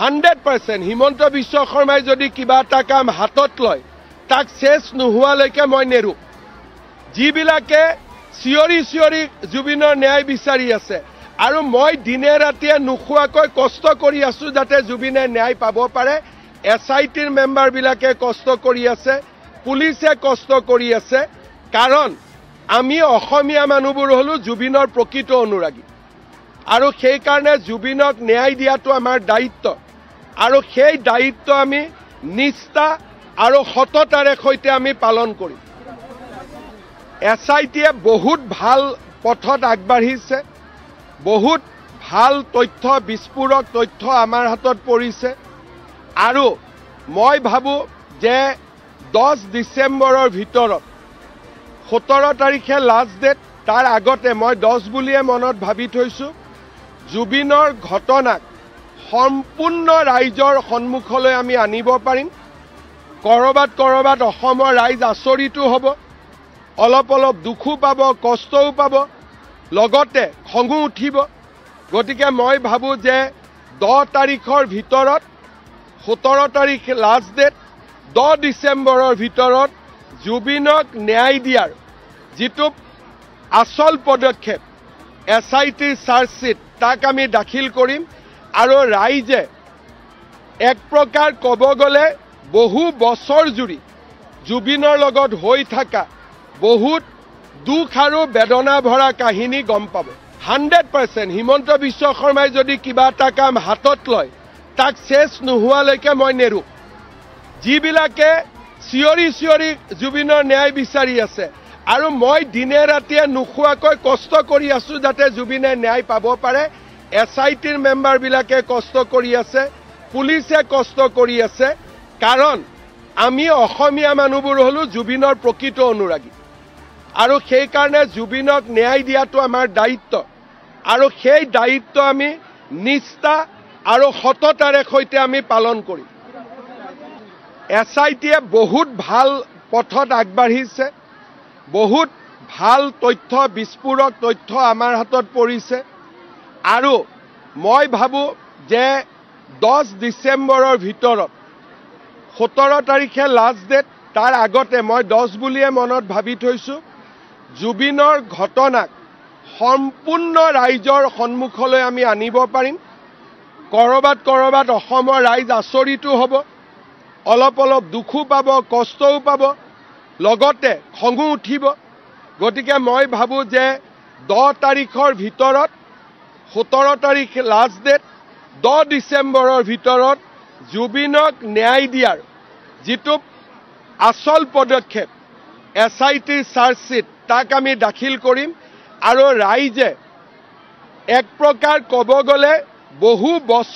100% হিমন্ত বিশ্ব শৰ্মাই যদি কিবা এটা কাম হাতত লয় তাক শেষ নোহোৱালৈকে মই নেৰো। যিবিলাকে চিঞৰি চিঞৰি জুবিনৰ ন্যায় বিচাৰি আছে আৰু মই দিনে ৰাতিয়ে নোখোৱাকৈ কষ্ট কৰি আছো যাতে জুবিনে ন্যায় পাব পাৰে। এছ I টিৰ মেম্বাৰবিলাকে কষ্ট কৰি আছে, পুলিচে কষ্ট কৰি আছে, কাৰণ আমি অসমীয়া মানুহবোৰ হ'লো জুবিনৰ প্ৰকৃত অনুৰাগী আৰু সেইকাৰণে জুবিনক ন্যায় দিয়াটো আমাৰ দায়িত্ব আৰু সেই দায়িত্ব আমি নিষ্ঠা আৰু সততাৰে সৈতে আমি পালন কৰিম। এছ I টিয়ে বহুত ভাল পথত আগবাঢ়িছে, বহুত ভাল তথ্য, বিস্ফোৰক তথ্য আমাৰ হাতত পৰিছে আৰু মই ভাবোঁ যে 10 ডিচেম্বৰৰ ভিতৰত 17 তাৰিখে লাষ্ট ডেট, তাৰ আগতে মই 10 বুলিয়ে মনত ভাবি থৈছোঁ, জুবিনৰ ঘটনাক সম্পূৰ্ণ ৰাইজৰ সন্মুখলৈ আমি আনিব পাৰিম। ক'ৰবাত ক'ৰবাত অসমৰ ৰাইজ আচৰিতো হ'ব, অলপ অলপ দুখো পাব, কষ্টও পাব, লগতে খঙো উঠিব। গতিকে মই ভাবোঁ যে 10 তাৰিখৰ ভিতৰত, 17 তাৰিখ লাষ্ট ডেট, 10 ডিচেম্বৰৰ ভিতৰত জুবিনক ন্যায় দিয়াৰ যিটো আচল পদক্ষেপ এছ I টিৰ চাৰ্জশ্বিট, তাক আমি দাখিল কৰিম আৰু ৰাইজে এক প্ৰকাৰ ক'ব গ'লে বহু বছৰ জুৰি জুবিনৰ লগত হৈ থকা বহুত দুখ আৰু বেদনা ভৰা কাহিনী গম পাব। 100% হিমন্ত বিশ্ব শৰ্মাই যদি কিবা এটা কাম হাতত লয় তাক শেষ নোহোৱালৈকে মই নেৰো। যিবিলাকে চিঞৰি চিঞৰি জুবিনৰ ন্যায় বিচাৰি আছে আৰু মই দিনে ৰাতিয়ে নোখোৱাকৈ কষ্ট কৰি আছো যাতে জুবিনে ন্যায় পাব পাৰে। এছ I টিৰ মেম্বাৰবিলাকে কষ্ট কৰি আছে, পুলিচে কষ্ট কৰি আছে, কাৰণ আমি অসমীয়া মানুহবোৰ হ'লো জুবিনৰ প্ৰকৃত অনুৰাগী আৰু সেইকাৰণে জুবিনক ন্যায় দিয়াটো আমাৰ দায়িত্ব আৰু সেই দায়িত্ব আমি নিষ্ঠা আৰু সততাৰে সৈতে আমি পালন কৰিম। এছ I টিয়ে বহুত ভাল পথত আগবাঢ়িছে, বহুত ভাল তথ্য, বিস্ফোৰক তথ্য আমাৰ হাতত পৰিছে আৰু মই ভাবোঁ যে 10 ডিচেম্বৰৰ ভিতৰত, 17 তাৰিখে লাষ্ট ডেট, তাৰ আগতে মই 10 বুলিয়ে মনত ভাবি থৈছোঁ, জুবিনৰ ঘটনাক সম্পূৰ্ণ ৰাইজৰ সন্মুখলৈ আমি আনিব পাৰিম। ক'ৰবাত ক'ৰবাত অসমৰ ৰাইজ আচৰিতো হ'ব, অলপ অলপ দুখো পাব, কষ্টও পাব, লগতে খঙো উঠিব। গতিকে মই ভাবোঁ যে 10 তাৰিখৰ ভিতৰত, 17 তাৰিখ লাষ্ট ডেট, 10 ডিচেম্বৰৰ ভিতৰত জুবিনক ন্যায় দিয়াৰ যিটো আচল পদক্ষেপ এছ I টিৰ চাৰ্জশ্বিট, তাক আমি দাখিল কৰিম আৰু ৰাইজে এক প্ৰকাৰ ক'ব গ'লে বহু বছৰ